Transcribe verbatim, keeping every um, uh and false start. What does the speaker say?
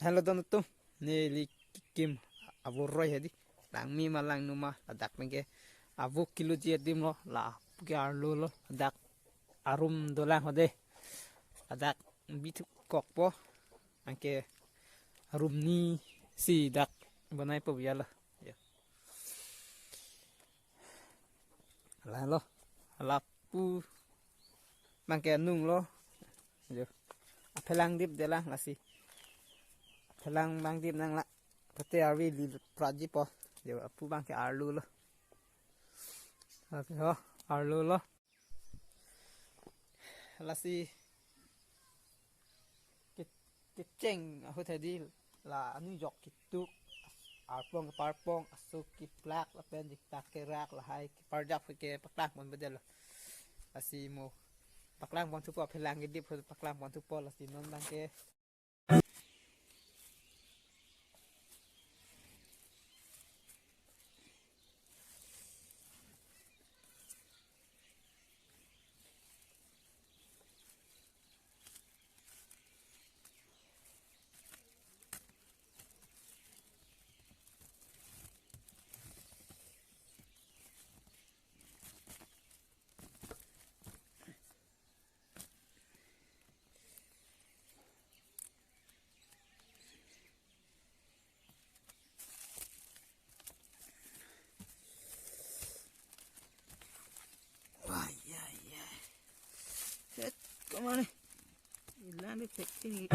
Hello don atum, neli kikim avoroi hedi. Langme ma langno ma, ladak penke avo kilo ji adim lo, la ke arlo lo, ladak arum dolang hode. Ladak bithu kokpo, anke arum ni si dak bonai po biya lo. Ya. Ala lo, lapu bangke anung lo. Jo. Aphelang dip de lang lasi. Aphelang bang dip nang la. Pate arvi li praji po. Jo, apu bangke arlo lo. Oke ho, arlo lo. Lasi ke-, kecheng ahut hedi la anujok kituk, arpong parpong, aso kiplak, lapen jiktak kerak, lahai keparjap ke paklang pon bedel. Lasi mo paklang pon thupo, aphelang kedip paklang pon thupo, lasi non bangke. Wah, ya, ya. Set, kemana? Ilan di pek ini.